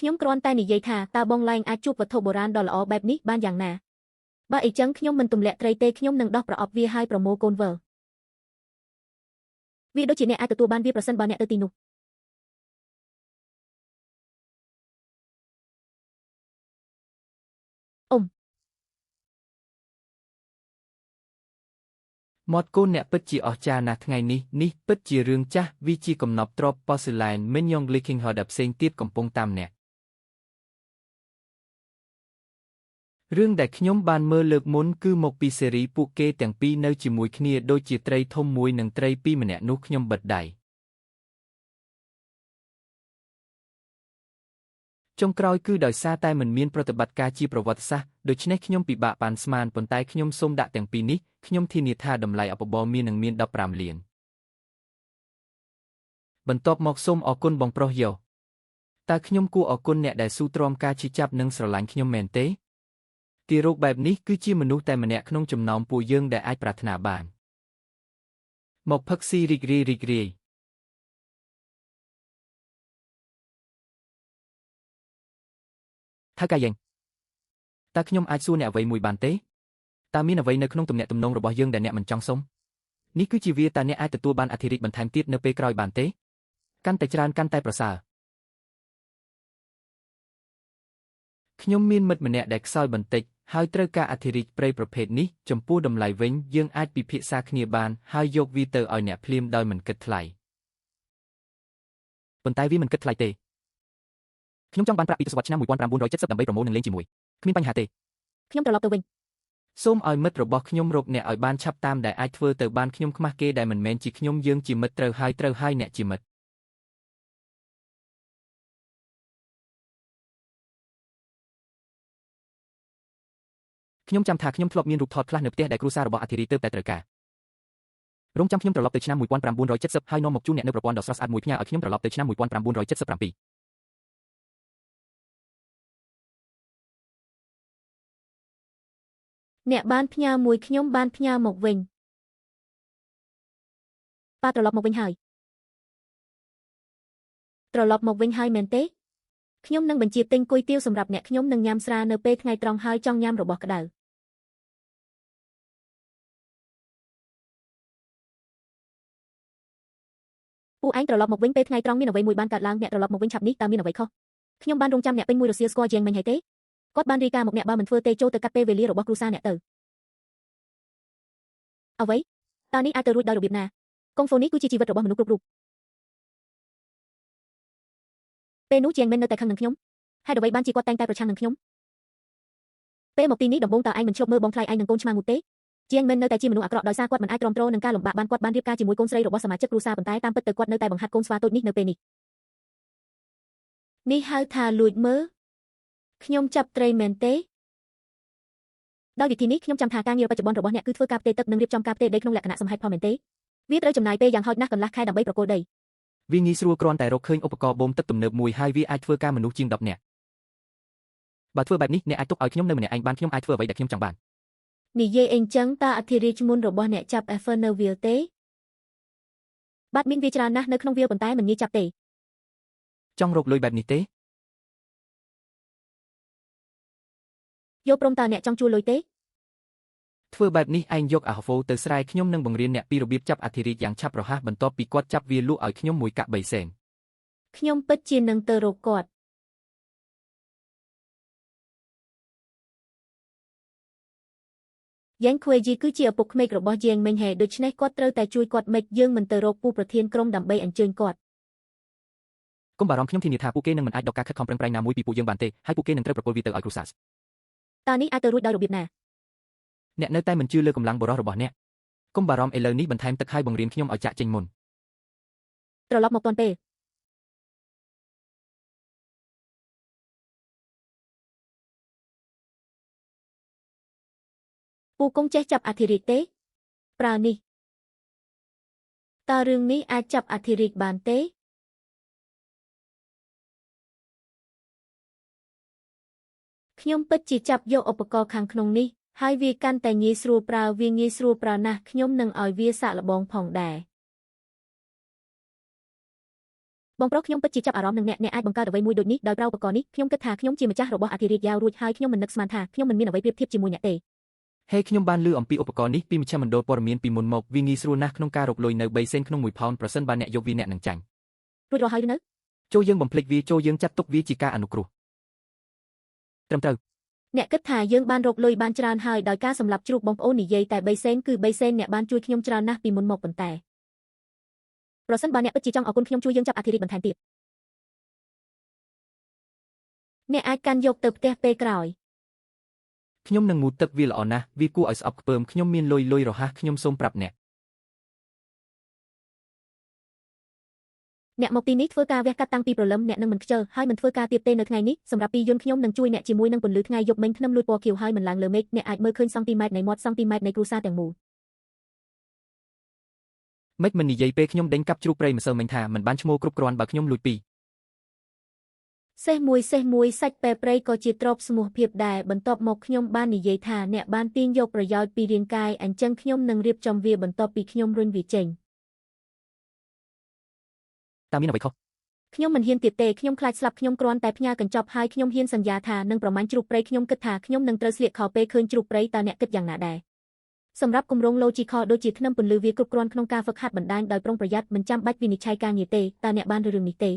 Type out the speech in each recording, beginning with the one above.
ខ្ញុំគ្រាន់តែនិយាយថាតើបងឡែងអាចជួបវត្ថុបុរាណដ៏ល្អបែបនេះបានយ៉ាងណាបើអីចឹងខ្ញុំមិនទម្លាក់ត្រីទេខ្ញុំនឹងដោះប្រអប់វាហើយប្រមូលកូនវិលវាដូចជាអ្នកអាចទទួលបានវាប្រសិនបើអ្នកទៅទីនោះអ៊ំ មាត់កូនអ្នកពិតជាអស្ចារ្យណាស់ថ្ងៃនេះនេះពិតជារឿងចាស់វាជាកំណប់ទ្រព្យប៉ូសឺឡែនមីនយ៉ងលីឃីងហឺដែលផ្សេងទៀតកំពុងតាមអ្នករឿងដែលខ្ញុំបានមើលលើកមុនគឺមកពីស៊េរីពួកគេទាំងពីរនៅជាមួយគ្នាដូចជាត្រីធំមួយនិងត្រីពីរម្នាក់នោះខ្ញុំបិទដៃចុងក្រោយគឺដោយសារតែមិនមានប្រតិបត្តិការជាប្រវត្តិសាស្ត្រដូច្នេះខ្ញុំពិបាកប៉ាន់ស្មានប៉ុន្តែខ្ញុំសូមដាក់ទាំងពីរនេះខ្ញុំធានាថាតម្លៃអបបរមាននឹងមាន15លានបន្ទាប់មកសូមអរគុណបងប្រុសយោតើខ្ញុំគួរអរគុណអ្នកដែលស៊ូទ្រាំការឈឺចាប់និងស្រឡាញ់ខ្ញុំមែនទេទារកបែបនេះគឺជាមនុស្សតែម្នាក់ក្នុងចំណោមពួកយើងដែលអាចប្រាថ្នាបានមកផឹកស៊ីរីករាយរីករាយថៅកែយ៉េងតើខ្ញុំអាចសួរអ្នកអ្វីមួយបានទេតើមានអ្វីនៅក្នុងទំនាក់ទំនងរបស់យើងដែលអ្នកមិនចង់សុំនេះគឺជាវាតើអ្នកអាចទទួលបានអធិរាជបន្ថែមទៀតនៅពេលក្រោយបានទេកាន់តែច្រើនកាន់តែប្រសើរខ្ញុំមានមិត្តម្នាក់ដែលខ្សោយបន្តិចហើយត្រូវការអធិរាជព្រៃប្រភេទនេះចំពោះតម្លៃវិញយើងអាចពិភាក្សាគ្នាបានហើយយកវាទៅឲ្យអ្នកភ្លាមដោយមិនគិតថ្លៃប៉ុន្តែវាមិនគិតថ្លៃទេខ្ញុំចង់បានប្រាក់ពីទសវត្សរ៍ឆ្នាំ1970ដើម្បីប្រមូលនិងលេងជាមួយគ្មានបញ្ហាទេខ្ញុំត្រឡប់ទៅវិញសូមឲ្យមិត្តរបស់ខ្ញុំរកអ្នកឲ្យបានឆាប់តាមដែលអាចធ្វើទៅបានខ្ញុំខ្មាស់គេដែលមិនមែនជាខ្ញុំយើងជាមិត្តត្រូវហើយត្រូវហើយអ្នកជាមិត្តខ្ញុំចាំថាខ្ញុំធ្លាប់មានរូបថតខ្លះនៅផ្ទះដែលគ្រួសាររបស់អធិរាជទើបតែត្រូវការរងចាំខ្ញុំត្រឡប់ទៅឆ្នាំ1970ហើយនាំមកជូនអ្នកនៅប្រព័ន្ធដ៏ស្រស់ស្អាតមួយផ្ញើឲ្យខ្ញុំត្រឡប់ទៅឆ្នាំ1977អ្នកបានផ្ញើមួយខ្ញុំបានផ្ញើមកវិញប៉ាត្រឡប់មកវិញហើយត្រឡប់មកវិញហើយមែនទេខ្ញុំនឹងបញ្ជាទិញគុយទាវសម្រាប់អ្នកខ្ញុំនឹងញ៉ាំស្រានៅពេលថ្ងៃត្រង់ហើយចង់ញ៉ាំរបស់ក្តៅពួកឯងត្រឡប់មកវិញពេលថ្ងៃត្រង់មានអ្វីមួយបានកើតឡើងអ្នកត្រឡប់មកវិញឆាប់នេះតើមានអ្វីខុសខ្ញុំបានរងចាំអ្នកពេញមួយរសៀលស្គាល់ជាងមិញហើយទេគាត់បានរាយការណ៍មកអ្នកបើមិនធ្វើទេចូលទៅកាត់ពេលវេលារបស់គ្រួសារអ្នកទៅអ្វីតើនេះអាចទៅរួចដោយរបៀបណាកុងហ្វូនេះគឺជាជីវិតរបស់មនុស្សគ្រប់រូបពេលនោះជាងមិននៅតែខឹងនឹងខ្ញុំហេតុអ្វីបានជាគាត់តែងតែប្រឆាំងនឹងខ្ញុំពេលមកទីនេះដំបូងតើឯងមិនឈប់មើលបងថ្លៃឯងនឹងកូនឆ្មាងូទេជាងមិននៅតែជាមនុស្សអាក្រក់ដោយសារគាត់មិនអាចទ្រាំទ្រនឹងការលំបាកបានគាត់បានរៀបការជាមួយកូនស្រីរបស់សមាជិកគ្រួសារប៉ុន្តែតាមពិតទៅគាត់នៅតែបង្ហាត់កូនស្វាតូចនេះនៅពេលនេះនេះហៅថាលួចមើលខ្ញុំចាប់ត្រីមែនទេដោយវិធីនេះខ្ញុំចាំថាការងារបច្ចុប្បន្នរបស់អ្នកគឺធ្វើការផ្ទេរទឹកនិងរៀបចំការផ្ទេរដីក្នុងលក្ខណៈសមហេតុផលមែនទេវាត្រូវចំណាយពេលយ៉ាងហោចណាស់កន្លះខែដើម្បីប្រគល់ដីវាងាយស្រួលគ្រាន់តែរកឃើញឧបករណ៍បូមទឹកទំនើបមួយហើយវាអាចធ្វើការមនុស្សជាង10នាក់បើធ្វើបែបនេះអ្នកអាចទុកឲ្យខ្ញុំនៅម្នាក់ឯងបានខ្ញុំអាចធ្វើអ្វីដែលខ្ញុំចង់បាននិយាយអីចឹងតើអធិរាជមុនរបស់អ្នកចាប់ Eiffel នៅវាលទេបាទមានវាច្រើនណាស់នៅក្នុងវាលប៉ុន្តែមិនងាយចាប់ទេចង់រកលុយបែបនេះទេយកព្រមតើអ្នកចង់ជួលលុយទេធ្វើបែបនេះឯងយកអាហហ្វូទៅស្រែខ្ញុំនឹងបង្រៀនអ្នកពីរបៀបចាប់អធិរាជយ៉ាងឆាប់រហ័សបន្ទាប់ពីគាត់ចាប់វាលក់ឲ្យខ្ញុំមួយកាក់3សេនខ្ញុំពិតជានឹងទៅរកគាត់យ៉ាងខ្វេយីគឺជាឪពុកក្មេករបស់យាងមិញហេដូច្នេះគាត់ត្រូវតែជួយគាត់ម៉េចយើងមិនទៅរកពូប្រធានក្រុមដើម្បីអញ្ជើញគាត់កុំបារម្ភខ្ញុំធានាថាពួកគេនឹងមិនអាចដកការខិតខំប្រឹងប្រែងណាមួយពីពួកយើងបានទេហើយពួកគេនឹងត្រូវប្រគល់វាទៅឲ្យគ្រួសារតើនេះអាចទៅរួចដោយរបៀបណាអ្នកនៅតែមិនជឿលើកម្លាំងបុរសរបស់អ្នកកុំបារម្ភឥឡូវនេះបន្ថែមទឹកហើយបង្រៀនខ្ញុំឲ្យចាក់ចេញមុនត្រឡប់មកទាន់ពេលពូគង់ចេះចាប់អធិរាជទេប្រើនេះតើរឿងនេះអាចចាប់អធិរាជបានទេខ្ញុំពិតជាចាប់យកឧបករណ៍ខាងក្នុងនេះហើយវាកាន់តែងាយស្រួលប្រើវាងាយស្រួលប្រើណាស់ខ្ញុំនឹងឲ្យវាសាកល្បងផងដែរ បងប្រុសខ្ញុំពិតជាចាប់អារម្មណ៍នឹងអ្នកអ្នកអាចបង្កើតអ្វីមួយដូចនេះដោយប្រើឧបករណ៍នេះខ្ញុំគិតថាខ្ញុំជាម្ចាស់របស់អធិរាជយ៉ាវរួចហើយខ្ញុំមិននឹកស្មានថាខ្ញុំមិនមានអ្វីប្រៀបធៀបជាមួយអ្នកទេ ហេខ្ញុំបានឮអំពីឧបករណ៍នេះពីមជ្ឈមណ្ឌលព័ត៌មានពីមុនមកវាងាយស្រួលណាស់ក្នុងការរកលុយនៅ3សេនក្នុង1ផោនប្រសិនបើអ្នកយកវាអ្នកនឹងចាញ់ រួចរាល់ហើយឬនៅ ចូលយើងបំភ្លេចវាចូលយើងចាត់ទុកវាជាការអនុគ្រោះត្រឹមត្រូវ អ្នកគិតថាយើងបានរកលុយបានច្រើនហើយដោយការសម្លាប់ជ្រូកបងប្អូននិយាយតែ3សេនគឺ3សេនអ្នកបានជួយខ្ញុំច្រើនណាស់ពីមុនមកប៉ុន្តែប្រសិនបើអ្នកពិតជាចង់អរគុណខ្ញុំជួយយើងចាប់អធិរាជបន្ថែមទៀតអ្នកអាចកាន់យកទៅផ្ទះពេលក្រោយ ខ្ញុំនឹងងូតទឹកវាល្អណាស់វាគួរឲ្យស្អប់ខ្ពើមខ្ញុំមានលុយលុយរហ័សខ្ញុំសូមប្រាប់អ្នក អ្នកមកទីនេះធ្វើការវះកាត់តាំងពីព្រលឹមអ្នកនឹងមិនខ្ជិលហើយមិនធ្វើការទៀតទេនៅថ្ងៃនេះសម្រាប់ពីយន្តខ្ញុំនឹងជួយអ្នកជាមួយនឹងពន្លឺថ្ងៃយប់មិញធ្នឹមលួចពណ៌ខៀវហើយមិនឡើងលើមេឃអ្នកអាចមើលឃើញសង់ទីម៉ែត្រនៃមាត់សង់ទីម៉ែត្រនៃគ្រួសារទាំងមូល មិនមិននិយាយពេលខ្ញុំដេញកាប់ជ្រូកព្រៃម្សិលមិញថាមិនបានឈ្មោលគ្រប់គ្រាន់បើខ្ញុំលួចពី សេះមួយសេះមួយសាច់ពែព្រៃក៏ជាទ្រព្យសមូហភាពដែរបន្ទាប់មកខ្ញុំបាននិយាយថាអ្នកបានទាញយកប្រយោជន៍ពីរាងកាយអញ្ចឹងខ្ញុំនឹងរៀបចំវាបន្ទាប់ពីខ្ញុំរុញវាចេញ តើមានអ្វីខុស ខ្ញុំមិនហ៊ានទៀតទេខ្ញុំខ្លាចស្លាប់ខ្ញុំគ្រាន់តែផ្ញើកញ្ចប់ហើយខ្ញុំហ៊ានសន្យាថានឹងប្រមាញ់ជ្រូកព្រៃខ្ញុំគិតថាខ្ញុំនឹងត្រូវស្លៀកខោពេលឃើញជ្រូកព្រៃតើអ្នកគិតយ៉ាងណាដែរសម្រាប់គម្រោង Logical ដូចជាធ្នឹមពន្លឺវាគ្រប់គ្រាន់ក្នុងការហ្វឹកហាត់បណ្ដាញដោយប្រុងប្រយ័ត្នមិនចាំបាច់វិនិច្ឆ័យការងារទេតើអ្នកបានរឿងនេះទេ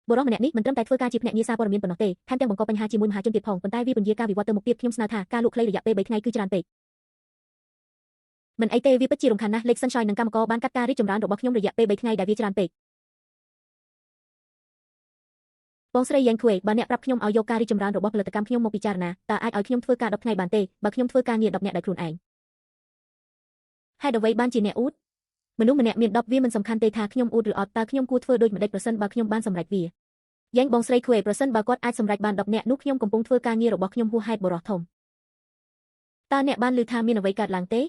បុរសម្នាក់នេះមិនត្រឹមតែធ្វើការជាភ្នាក់ងារសារព័ត៌មានប៉ុណ្ណោះទេថែមទាំងបង្កបញ្ហាជាមួយមហាជនទៀតផងប៉ុន្តែវាពន្យាការវិវត្តទៅមុខទៀតខ្ញុំស្នើថាការលក់ខ្លីរយៈពេល3ថ្ងៃគឺច្រើនពេកមិនអីទេវាពិតជារំខានណាស់លេខ Sunshine និងកម្មករបានកាត់ការរីកចម្រើនរបស់ខ្ញុំរយៈពេល3ថ្ងៃដែលវាច្រើនពេកបងស្រីយ៉ាងខ្វេបើអ្នកប្រាប់ខ្ញុំឲ្យយកការរីកចម្រើនរបស់ផលិតកម្មខ្ញុំមកពិចារណាតើអាចឲ្យខ្ញុំធ្វើការ10ថ្ងៃបានទេបើខ្ញុំធ្វើការងារ10នាក់ដោយខ្លួនឯងហេតុអ្វីបានជាអ្នកអួតមនុស្សម្នាក់មាន10វាមិនសំខាន់ទេថាខ្ញុំអួតឬអត់តើខ្ញុំគួរធ្វើដូចម្តេចប្រសិនបើខ្ញុំបានសម្រេចវាយ៉ាងបងស្រីខ្វេប្រសិនបើគាត់អាចសម្រេចបាន10នាក់នោះខ្ញុំកំពុងធ្វើការងាររបស់ខ្ញុំហួសហេតុបុរសធំតើអ្នកបានឮថាមានអ្វីកើតឡើងទេ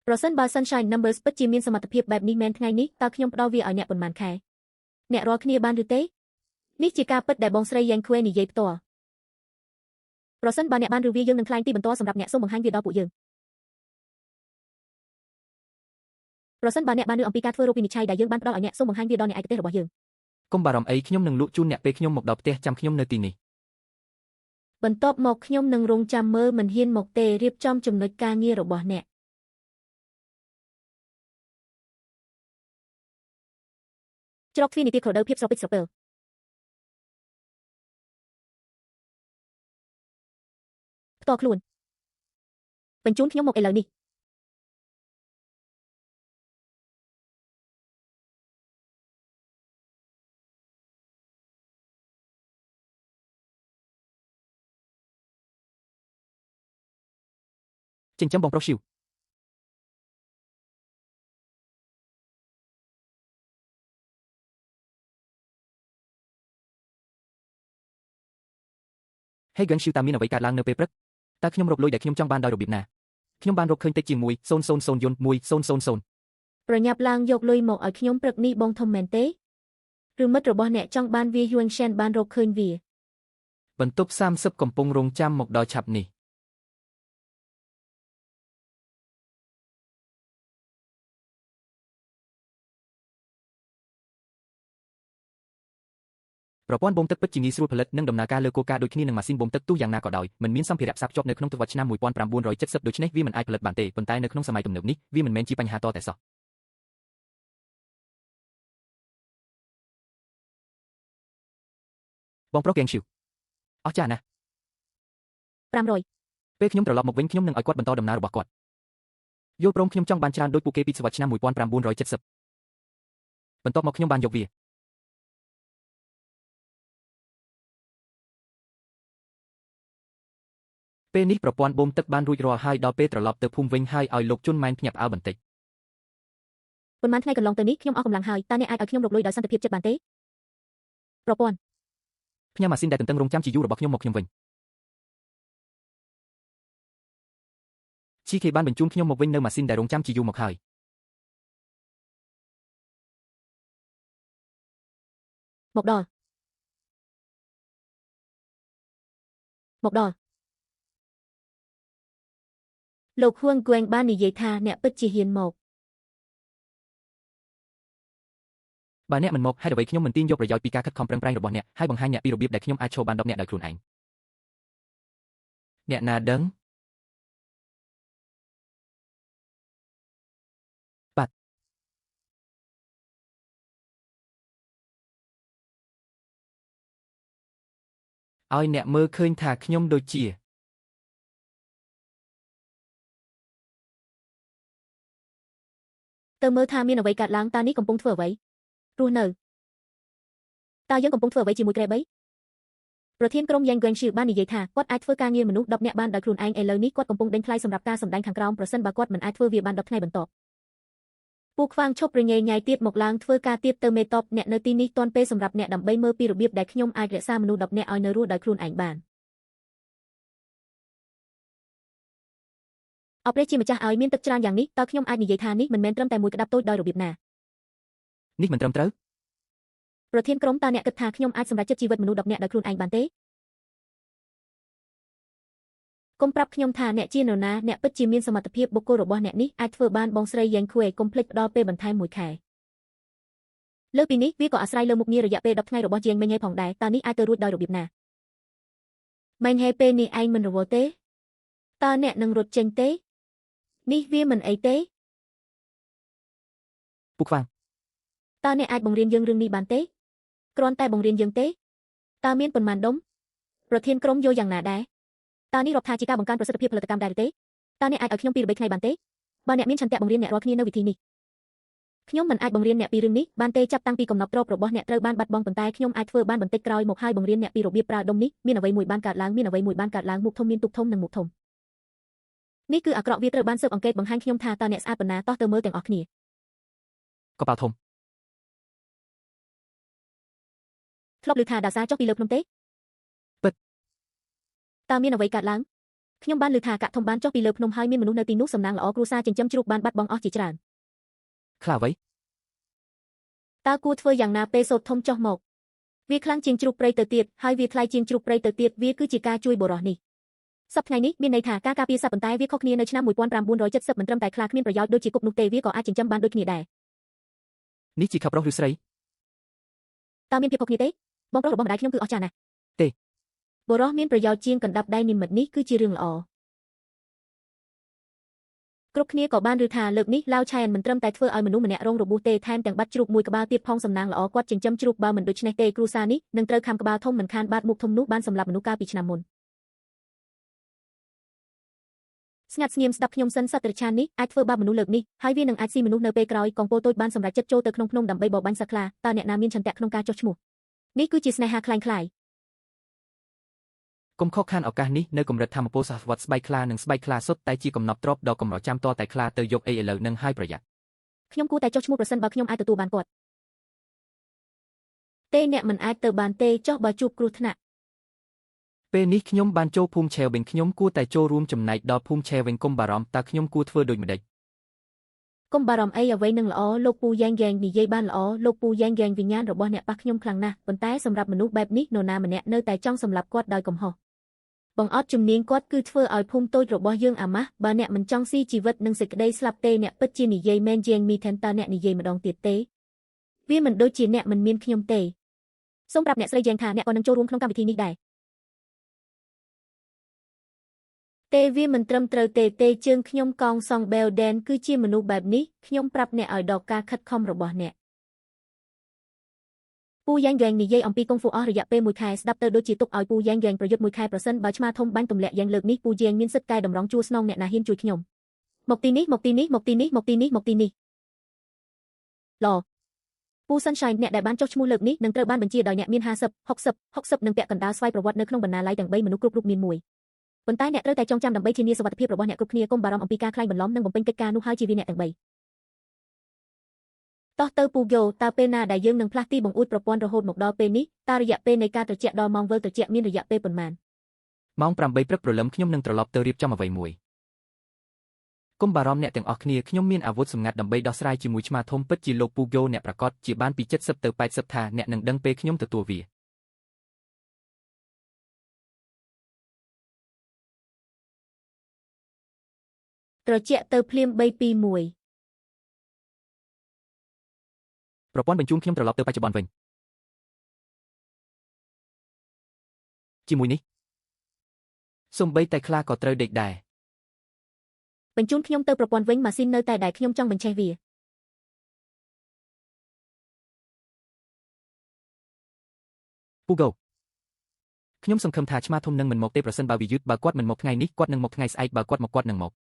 ប្រសិនបើ Sunshine Numbers ពិតជាមានសមត្ថភាពបែបនេះមែនថ្ងៃនេះតើខ្ញុំផ្ដល់វាឲ្យអ្នកប៉ុន្មានខែអ្នករាល់គ្នាបានឬទេនេះជាការពិតដែលបងស្រីយ៉ាងខ្វេនិយាយផ្ទាល់ប្រសិនបើអ្នកបានឬវាយើងនឹងក្លែងទីបន្ទាល់សម្រាប់អ្នកសូមបង្ហាញវាដល់ពួកយើងប្រសិនបើអ្នកបានឮអំពីការធ្វើរោគវិនិច្ឆ័យដែលយើងបានផ្ដល់ឲ្យអ្នកសូមបង្ហាញវាដល់អ្នកឯកទេសរបស់យើង កុំបារម្ភអីខ្ញុំនឹងលក់ជូនអ្នកពេលខ្ញុំមកដល់ផ្ទះចាំខ្ញុំនៅទីនេះ បន្ទាប់មកខ្ញុំនឹងរងចាំមើលមិនហ៊ានមកទេរៀបចំចំណុចការងាររបស់អ្នកច្រកទ្វារនីតិក្រដូវភាពស្រពេចស្រពិលផ្ទាល់ខ្លួនបញ្ជូនខ្ញុំមកឥឡូវនេះ ចិញ្ចឹមបងប្រុសស៊ីវហេហ្គិនស៊ីវតើមានអ្វីកើតឡើងនៅពេលព្រឹកតើខ្ញុំរកលុយដែលខ្ញុំចង់បានដោយរបៀបណាខ្ញុំបានរកឃើញតិចជាង1 000យន្ត1000 ប្រញាប់ឡើងយកលុយមកឲ្យខ្ញុំព្រឹកនេះបងធំមែនទេឬមិត្តរបស់អ្នកចង់បានវាយួនសែនបានរកឃើញវា បន្ទប់30កំពុងរងចាំមកដល់ឆាប់នេះប្រព័ន្ធបូមទឹកពិតជាងាយស្រួលផលិតនិងដំណើរការលើគោលការណ៍ដូចគ្នានឹងម៉ាស៊ីនបូមទឹកទោះយ៉ាងណាក៏ដោយមិនមានសម្ភារៈផ្សារភ្ជាប់នៅក្នុងទសវត្សរ៍ឆ្នាំ1970ដូច្នេះវាមិនអាចផលិតបានទេប៉ុន្តែនៅក្នុងសម័យទំនើបនេះវាមិនមែនជាបញ្ហាតតែសោះបងប្រុសកៀងឈីវអស្ចារ្យណាស់ 500 ពេលខ្ញុំត្រឡប់មកវិញខ្ញុំនឹងឲ្យគាត់បន្តដំណើររបស់គាត់យល់ព្រមខ្ញុំចង់បានច្រើនដូចពួកគេពីទសវត្សរ៍ឆ្នាំ1970បន្ទាប់មកខ្ញុំបានយកវាពេលនេះប្រព័ន្ធបូមទឹកបានរួចរាល់ហើយដល់ពេលត្រឡប់ទៅភូមិវិញហើយឲ្យលោកជុនម៉ែនភ្ញាក់ផ្អើលបន្តិច ប៉ុន្មានថ្ងៃកន្លងទៅនេះខ្ញុំអស់កម្លាំងហើយតើអ្នកអាចឲ្យខ្ញុំរកលុយដោយសន្តិភាពចិត្តបានទេប្រព័ន្ធ ផ្ញើម៉ាស៊ីនដែលទន្ទឹងរង់ចាំជាយូររបស់ខ្ញុំមកខ្ញុំវិញ GK បានបញ្ជូនខ្ញុំមកវិញនៅម៉ាស៊ីនដែលរង់ចាំជាយូរមកហើយ មកដល់មកដល់លោកហួងគួងបាននិយាយថាអ្នកពិតជាហ៊ានមក បើអ្នកមិនមកហេតុអ្វីខ្ញុំមិនទាញយកប្រយោជន៍ពីការខិតខំប្រឹងប្រែងរបស់អ្នកហើយបង្ហាញអ្នកពីរបៀបដែលខ្ញុំអាចឈរបាន10នាក់ដោយខ្លួនឯងអ្នកណាដឹងបាទឲ្យអ្នកមើលឃើញថាខ្ញុំដូចជា ទៅមើលថាមានអ្វីកើតឡើងតើនេះកំពុងធ្វើអ្វីរស់នៅតើយើងកំពុងធ្វើអ្វីជាមួយក្រេបីប្រធានក្រុមយ៉ាងហ្គងឈឺបាននិយាយថាគាត់អាចធ្វើការងារមនុស្ស10នាក់បានដោយខ្លួនឯងឥឡូវនេះគាត់កំពុងដេញថ្លៃសម្រាប់ការសម្ដែងខាងក្រោមប្រសិនបើគាត់មិនអាចធ្វើវាបាន10ថ្ងៃបន្ទាប់ពូខ្វាងឈប់រញ៉េញ៉ៃទៀតមកឡើងធ្វើការទៀតទៅមេតបអ្នកនៅទីនេះទាន់ពេលសម្រាប់អ្នកដើម្បីមើលពីរបៀបដែលខ្ញុំអាចរក្សាមនុស្ស10នាក់ឲ្យនៅរស់ដោយខ្លួនឯងបានអរព្រះជាម្ចាស់ឲ្យមានទឹកច្រើនយ៉ាងនេះតើខ្ញុំអាចនិយាយថានេះមិនមែនត្រឹមតែមួយក្តាប់តូចដោយរបៀបណា នេះមិនត្រឹមត្រូវ ប្រធានក្រុមតើអ្នកគិតថាខ្ញុំអាចសម្រេចចិត្តជីវិតមនុស្ស10នាក់ដោយខ្លួនឯងបានទេកុំប្រាប់ខ្ញុំថាអ្នកជានរណាអ្នកពិតជាមានសមត្ថភាពបុគ្គលរបស់អ្នកនេះអាចធ្វើបានបងស្រីយ៉ាងខួយកុំភ្លេចផ្ដល់ពេលបន្ថែមមួយខែលើពីនេះវាក៏អាស្រ័យលើមុខងាររយៈពេល10ថ្ងៃរបស់ជាងមេញហេផងដែរតើនេះអាចទៅរួចដោយរបៀបណាមេញហេពេលនេះឯងមិនរវល់ទេតើអ្នកនឹងរត់ចេញទេនេះវាមិនអីទេ ពូខ្វាង តើអ្នកអាចបង្រៀនយើងរឿងនេះបានទេគ្រាន់តែបង្រៀនយើងទេតើមានប៉ុន្មានដុំប្រធានក្រុមយល់យ៉ាងណាដែរតើនេះរាប់ថាជាការបង្កើនប្រសិទ្ធភាពផលិតកម្មដែរឬទេតើអ្នកអាចឲ្យខ្ញុំពីរបីថ្ងៃបានទេបើអ្នកមានឆន្ទៈបង្រៀនអ្នករាល់គ្នានៅវិធីនេះខ្ញុំមិនអាចបង្រៀនអ្នកពីរឿងនេះបានទេចាប់តាំងពីកំណប់ទ្រព្យរបស់អ្នកត្រូវបានបាត់បង់ប៉ុន្តែខ្ញុំអាចធ្វើបានបន្តិចក្រោយមកហើយបង្រៀនអ្នកពីរបៀបប្រើដុំនេះមានអ្វីមួយបានកើតឡើងមានអ្វីមួយបានកើតឡើងមុខធំមានទូកធំនិងមុខធំនេះគឺអាក្រក់វាត្រូវបានស៊ើបអង្កេតបង្ហាញខ្ញុំថាតើអ្នកស្អាតប៉ុណ្ណាតោះទៅមើលទាំងអស់គ្នា កប៉ាល់ធំ ធ្លាប់ឮថាដាសាចុះពីលើភ្នំទេ ពិត តើមានអ្វីកើតឡើងខ្ញុំបានឮថាកាក់ធំបានចុះពីលើភ្នំហើយមានមនុស្សនៅទីនោះសំណាងល្អគ្រួសារចិញ្ចឹមជ្រូកបានបាត់បង់អស់ជាច្រើន ខ្លាអ្វី តើគួរធ្វើយ៉ាងណាពេលសូត្រធំចុះមកវាខ្លាំងជាងជ្រូកព្រៃទៅទៀតហើយវាថ្លៃជាងជ្រូកព្រៃទៅទៀតវាគឺជាការជួយបុរសនេះសប្តាហ៍ថ្ងៃនេះមានន័យថាការការពារសត្វប៉ុន្តែវាខុសគ្នានៅឆ្នាំ1970មិនត្រឹមតែខ្លាគ្មានប្រយោជន៍ដូចជាគប់នោះទេវាក៏អាចចិញ្ចឹមបានដូចគ្នាដែរ នេះជាខប្រុសឬស្រី តើមានភាពខុសគ្នាទេបងប្រុសរបស់ម្ដាយខ្ញុំគឺអស្ចារ្យណាស់ ទេ បុរសមានប្រយោជន៍ជាងកណ្ដាប់ដៃនិមិត្តនេះគឺជារឿងល្អគ្រប់គ្នាក៏បានឮថាលើកនេះឡាវឆែនមិនត្រឹមតែធ្វើឲ្យមនុស្សម្នាក់រងរបួសទេថែមទាំងបាត់ជ្រូកមួយក្បាលទៀតផងសំណាងល្អគាត់ចិញ្ចឹមជ្រូកបើមិនដូច្នេះទេគ្រួសារនេះនឹងត្រូវខំក្បាលធំមិនខានបាតមុខធំនោះបានសម្លាប់មនុស្សកាលពីឆ្នាំមុនស្ងាត់ស្ងៀមស្ដាប់ខ្ញុំសិនសត្វតិរច្ឆាននេះអាចធ្វើបាបមនុស្សលើកនេះហើយវានឹងអាចស៊ីមនុស្សនៅពេលក្រោយកងពលតូចបានសម្រេចចិត្តចូលទៅក្នុងភ្នំដើម្បីបរបាញ់សត្វខ្លាតើអ្នកណាមានឆន្ទៈក្នុងការចុះឈ្មោះនេះគឺជាស្នេហាក្លែងក្លាយ កុំខកខានឱកាសនេះនៅកម្រិតធម្មពលសហវត្សស្បែកខ្លានិងស្បែកខ្លាសុទ្ធតែជាកំណប់ទ្រព្យដ៏កម្រចាំតតែខ្លាទៅយកអីឥឡូវនឹងហើយប្រយ័ត្ន ខ្ញុំគួរតែចុះឈ្មោះប្រសិនបើខ្ញុំអាចទទួលបានគាត់ទេអ្នកមិនអាចទៅបានទេចុះបើជួបគ្រោះថ្នាក់ ពេលនេះខ្ញុំបានចូលភូមិឆែវវិញខ្ញុំគួរតែចូលរួមចំណែកដល់ភូមិឆែវវិញកុំបារម្ភតើខ្ញុំគួរធ្វើដូចម្តេច កុំបារម្ភអីអ្វីនឹងល្អលោកពូយ៉ែងយ៉ែងនិយាយបានល្អលោកពូយ៉ែងយ៉ែងវិញ្ញាណរបស់អ្នកប៉ះខ្ញុំខ្លាំងណាស់ប៉ុន្តែសម្រាប់មនុស្សបែបនេះនរណាម្នាក់នៅតែចង់សម្លាប់គាត់ដោយកំហុសបង្អត់ជំនាញគាត់គឺធ្វើឲ្យភូមិតូចរបស់យើងអាម៉ាស់បើអ្នកមិនចង់ស៊ីជីវិតនិងសេចក្តីស្លាប់ទេអ្នកពិតជានិយាយមែនជាងមីថែនតើអ្នកនិយាយម្ដងទៀតទេវាមិនដូចជាអ្នកមិនមានខ្ញុំទេសូមប្រាប់អ្នកស្រីយ៉ែងថាអ្នកក៏នឹងចូលរួមក្នុងកម្មវិធីនេះដែរទេវាមិនត្រឹមត្រូវទេទេជើងខ្ញុំកងសងបែលដែនគឺជាមនុស្សបែបនេះខ្ញុំប្រាប់អ្នកឲ្យដល់ការខិតខំរបស់អ្នកពូយ៉ែងយ៉ែងនិយាយអំពីកុងហ្វូអស់រយៈពេលមួយខែស្ដាប់ទៅដូចជាទុកឲ្យពូយ៉ែងយ៉ែងប្រយុទ្ធមួយខែប្រសិនបើឆ្មាធំបាញ់ទម្លាក់យ៉ែងលើកនេះពូយ៉ែងមានសិទ្ធិកែតម្រង់ជួរស្នងអ្នកណាហ៊ានជួយខ្ញុំមកទីនេះមកទីនេះមកទីនេះមកទីនេះមកទីនេះល្អពូ Sunshine អ្នកដែលបានចុះឈ្មោះលើកនេះនឹងត្រូវបានបញ្ជាដោយអ្នកមាន50 60 60និងពាក់កណ្ដាលស្វ័យប្រវត្តិនៅក្នុងបណ្ណាល័យទាំង3មនុស្សគ្រប់រូបមានមួយប៉ុន្តែអ្នកត្រូវតែចងចាំដើម្បីធានាសុវត្ថិភាពរបស់អ្នកគ្រប់គ្នាកុំបារម្ភអំពីការក្លែងបន្លំនិងបំពេញកិច្ចការនោះហើយជាវាអ្នកទាំង3តោះទៅពូយ៉ូតើពេលណាដែលយើងនឹងផ្លាស់ទីបង្អួចប្រព័ន្ធរហូតមកដល់ពេលនេះតើរយៈពេលនៃការត្រជាក់ដល់ម៉ោងវិលត្រជាក់មានរយៈពេលប៉ុន្មាន ម៉ោង8ព្រឹកព្រលឹមខ្ញុំនឹងត្រឡប់ទៅរៀបចំអ្វីមួយកុំបារម្ភអ្នកទាំងអស់គ្នាខ្ញុំមានអាវុធសម្ងាត់ដើម្បីដោះស្រាយជាមួយឆ្មាធំពិតជាលោកពូយ៉ូអ្នកប្រកាសជាបានពី70ទៅ80ថាអ្នកនឹងដឹងពេលខ្ញុំទទួលវា ត្រជាក់ទៅភ្លាម3 2 1 ប្រព័ន្ធបញ្ជូនខ្ញុំត្រឡប់ទៅបច្ចុប្បន្នវិញជាមួយនេះសូម្បីតែខ្លាក៏ត្រូវដេកដែរ បញ្ជូនខ្ញុំទៅប្រព័ន្ធវិញម៉ាស៊ីននៅតែដែលខ្ញុំចង់បញ្ឆេះវា ពូហ្គោខ្ញុំសង្ឃឹមថាឆ្មាធំនឹងមិនមកទេប្រសិនបើវាយឺតបើគាត់មិនមកថ្ងៃនេះគាត់នឹងមកថ្ងៃស្អែកបើគាត់មកគាត់នឹងមក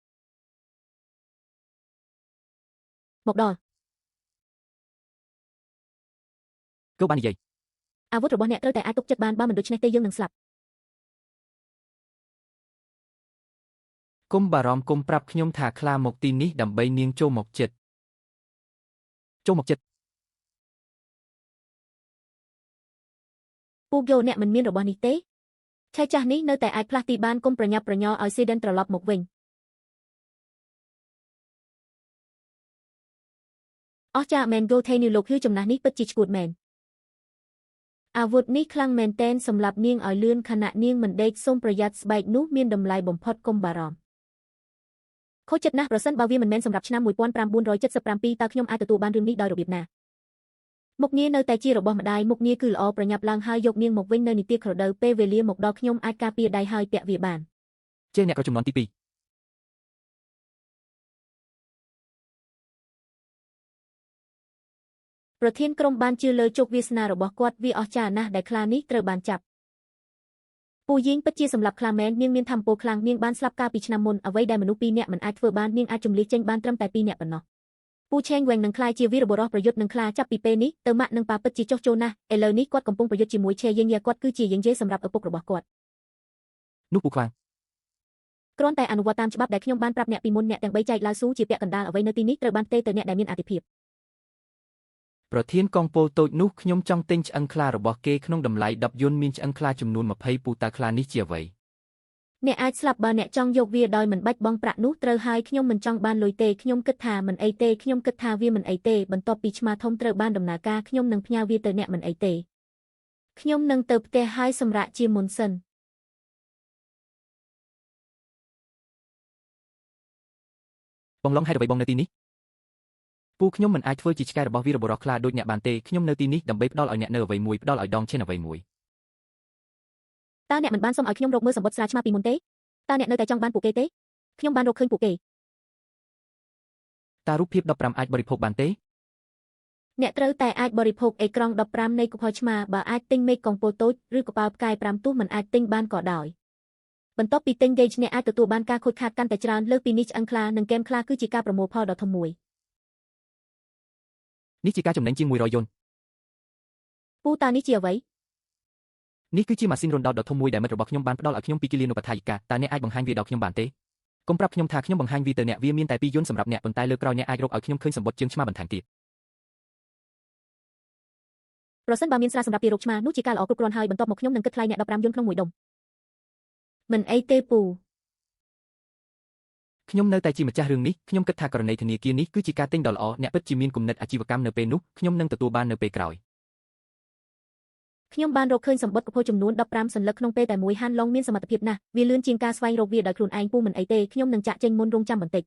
មកដល់ គោបាននិយាយ អាវុធរបស់អ្នកត្រូវតែអាចទុកចិត្តបានបើមិនដូច្នេះទេយើងនឹងស្លាប់ គុំបារម្ភគុំប្រាប់ខ្ញុំថាខ្លាមកទីនេះដើម្បីនាងចូលមកចិត្តចូលមកចិត្ត ពូហ្គោអ្នកមិនមានរបស់នេះទេឆៃចាស់នេះនៅតែអាចផ្លាស់ទីបានគុំប្រញាប់ប្រញាល់ឲ្យសេដិនត្រឡប់មកវិញអស្ចារ្យមែនហ្គោថេនីលោកហ៊ឺចំណាស់នេះពិតជាឈួតមែនអាវុធនេះខ្លាំងមែនទែនសម្រាប់នាងឲ្យលឿនខណៈនាងមិនដេកសូមប្រយ័ត្នស្បែកនោះមានតម្លៃបំផុតកុំបារម្ភខូចចិត្តណាស់ប្រសិនបើវាមិនមែនសម្រាប់ឆ្នាំ1977តើខ្ញុំអាចទទួលបានរឿងនេះដោយរបៀបណាមុខងារនៅតែជារបស់ម្ដាយមុខងារគឺល្អប្រញាប់ឡើងហើយយកនាងមកវិញនៅនីតិក្រដូវពេលវេលាមកដល់ខ្ញុំអាចការពារដៃហើយពាក់វាបាន ជាអ្នកក្រចំនួនទី2 ប្រធានក្រុមបានជឿលើជោគវាសនារបស់គាត់វាអស្ចារ្យណាស់ដែលខ្លានេះត្រូវបានចាប់ពូយីងពិតជាសម្លាប់ខ្លាមែននាងមានធម៌ពលខ្លាំងនាងបានស្លាប់កាលពីឆ្នាំមុនអ្វីដែលមនុស្សពីរនាក់មិនអាចធ្វើបាននាងអាចជម្លៀសចេញបានត្រឹមតែពីរនាក់ប៉ុណ្ណោះពូឆេងវែងនឹងក្លាយជាវីរបុរសប្រយុទ្ធនឹងខ្លាចាប់ពីពេលនេះទៅម៉ាក់និងប៉ាពិតជាចុះចូលណាស់ឥឡូវនេះគាត់កំពុងប្រយុទ្ធជាមួយឆេយេងយ៉ាគាត់គឺជាយេងយេសម្រាប់ឪពុករបស់គាត់ នោះពូខ្វាង គ្រាន់តែអនុវត្តតាមច្បាប់ដែលខ្ញុំបានប្រាប់អ្នកពីមុនអ្នកទាំងបីចែកឡាវស៊ូជាពាក់កណ្ដាលអ្វីនៅទីនេះត្រូវបានផ្ទេរទៅអ្នកដែលមានអាទិភាព ប្រធានកងពលតូចនោះខ្ញុំចង់ទិញឆ្អឹងខ្លារបស់គេក្នុងតម្លៃ10យុនមានឆ្អឹងខ្លាចំនួន20ពូតើខ្លានេះជាអ្វី អ្នកអាចស្លាប់បើអ្នកចង់យកវាដោយមិនបាច់បង់ប្រាក់នោះត្រូវហើយខ្ញុំមិនចង់បានលុយទេខ្ញុំគិតថាមិនអីទេខ្ញុំគិតថាវាមិនអីទេបន្ទាប់ពីឆ្មាធំត្រូវបានដំណើរការខ្ញុំនឹងផ្ញើវាទៅអ្នកមិនអីទេខ្ញុំនឹងទៅផ្ទះហើយសម្រាកជាមុនសិន បងឡុងហេតុអ្វីបងនៅទីនេះពូខ្ញុំមិនអាចធ្វើជាឆ្កែរបស់វីរបុរសខ្លាដូចអ្នកបានទេខ្ញុំនៅទីនេះដើម្បីផ្ដល់ឲ្យអ្នកនៅអ្វីមួយផ្ដល់ឲ្យដងឈិនអ្វីមួយ តើអ្នកមិនបានសុំឲ្យខ្ញុំរកមើលសម្បត្តិស្រាឆ្មាពីមុនទេតើអ្នកនៅតែចង់បានពួកគេទេខ្ញុំបានរកឃើញពួកគេ តើរូបភាព15អាចបរិភោគបានទេ អ្នកត្រូវតែអាចបរិភោគអេក្រង់15នៃកុហកឆ្មាបើអាចទិញមេឃកងពលតូចឬកប៉ាល់ផ្កាយ5ទោះមិនអាចទិញបានក៏ដោយបន្ទាប់ពីទិញ gauge អ្នកអាចទទួលបានការខូចខាតកាន់តែច្រើនលើសពីនេះឆ្អឹងខ្លានិងគែមខ្លាគឺជាការប្រមូលផលដ៏ធំមួយ នេះជាការចំណេញជាង100យុន ពូតើនេះជាអ្វី នេះគឺជាម៉ាស៊ីនរន្ធដោតដ៏ធំមួយដែលមិត្តរបស់ខ្ញុំបានផ្ដល់ឲ្យខ្ញុំពីគិលានុបដ្ឋាយិកាតើអ្នកអាចបង្ហាញវាដល់ខ្ញុំបានទេកុំប្រាប់ខ្ញុំថាខ្ញុំបង្ហាញវាទៅអ្នកវាមានតែ2យន្តសម្រាប់អ្នកប៉ុន្តែលើក្រោយអ្នកអាចរកឲ្យខ្ញុំឃើញសម្បត្តិជើងឆ្មាបន្ថែមទៀត ប្រសិនបើមានស្រាសម្រាប់ទារកឆ្មានោះជាការល្អគ្រប់គ្រាន់ហើយបន្ទាប់មកខ្ញុំនឹងគិតថ្លៃអ្នក15យន្តក្នុងមួយដុំមិនអីទេពូ ខ្ញុំនៅតែជាម្ចាស់រឿងនេះខ្ញុំគិតថាករណីធនាគារនេះគឺជាការទិញដ៏ល្អអ្នកពិតជាមានគំនិតអាជីវកម្មនៅពេលនោះខ្ញុំនឹងទទួលបាននៅពេលក្រោយ ខ្ញុំបានរកឃើញសម្បត្តិកពស់ចំនួន15សន្លឹកក្នុងពេលតែមួយហានឡុងមានសមត្ថភាពណាស់វាលឿនជាងការស្វែងរកវាដោយខ្លួនឯងពូមិនអីទេខ្ញុំនឹងចាក់ចេញមុនរងចាំបន្តិច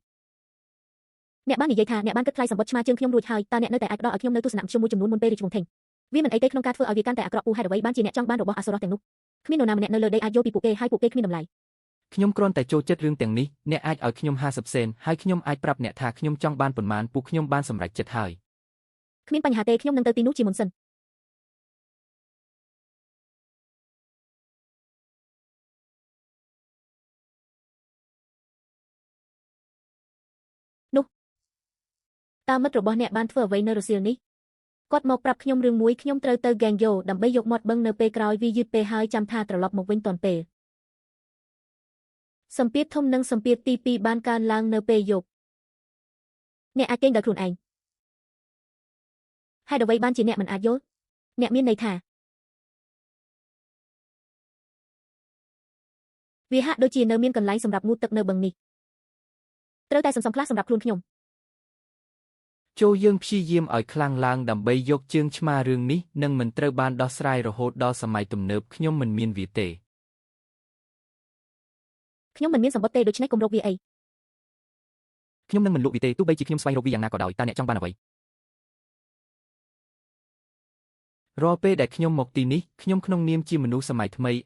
អ្នកបាននិយាយថាអ្នកបានគិតថ្លៃសម្បត្តិឆ្មាជើងខ្ញុំរួចហើយតើអ្នកនៅតែអាចផ្ដល់ឲ្យខ្ញុំនៅទស្សនៈមធ្យមមួយចំនួនមុនពេលរាជវង្សថេងវាមិនអីទេក្នុងការធ្វើឲ្យវាកាន់តែអាក្រក់ពូហេតុអ្វីបានជាអ្នកចង់បានរបស់អសុរោះទាំងនោះគ្មាននរណាម្នាក់នៅលើដីអាចយល់ពីពួកគេហើយពួកគេគ្មានតម្លៃ ខ្ញុំគ្រាន់តែចូលចិត្តរឿងទាំងនេះអ្នកអាចឲ្យខ្ញុំ50សេនហើយខ្ញុំអាចប្រាប់អ្នកថាខ្ញុំចង់បានប៉ុន្មានពួកខ្ញុំបានសម្រេចចិត្តហើយ គ្មានបញ្ហាទេខ្ញុំនឹងទៅទីនោះជាមុនសិននោះតើមិត្តរបស់អ្នកបានធ្វើអ្វីនៅរសៀលនេះគាត់មកប្រាប់ខ្ញុំរឿងមួយខ្ញុំត្រូវទៅហ្គេងយ៉ូដើម្បីយកមាត់បឹងនៅពេលក្រោយវាយឺតពេលហើយចាំថាត្រឡប់មកវិញទាន់ពេលសម្ពាធធំនិងសម្ពាធទី2បានកើនឡើងនៅពេលយប់អ្នកអាចគេងដោយខ្លួនឯងហេតុអ្វីបានជាអ្នកមិនអាចយល់អ្នកមានន័យថាវាហាក់ដូចជានៅមានកន្លែងសម្រាប់ងូតទឹកនៅបឹងនេះត្រូវតែសន្សំខ្លះសម្រាប់ខ្លួនខ្ញុំ ចូលយើងព្យាយាមឲ្យខ្លាំងឡើងដើម្បីយកជើងឆ្មារឿងនេះនឹងមិនត្រូវបានដោះស្រាយរហូតដល់សម័យទំនើបខ្ញុំមិនមានវាទេ ខ្ញុំមិនមានសម្បត្តិទេដូច្នេះកុំរកវាអី ខ្ញុំនឹងមិនលក់វាទេទោះបីជាខ្ញុំស្វែងរកវាយ៉ាងណាក៏ដោយតើអ្នកចង់បានអ្វី រាល់ពេលដែលខ្ញុំមកទីនេះខ្ញុំក្នុងនាមជាមនុស្សសម័យថ្មី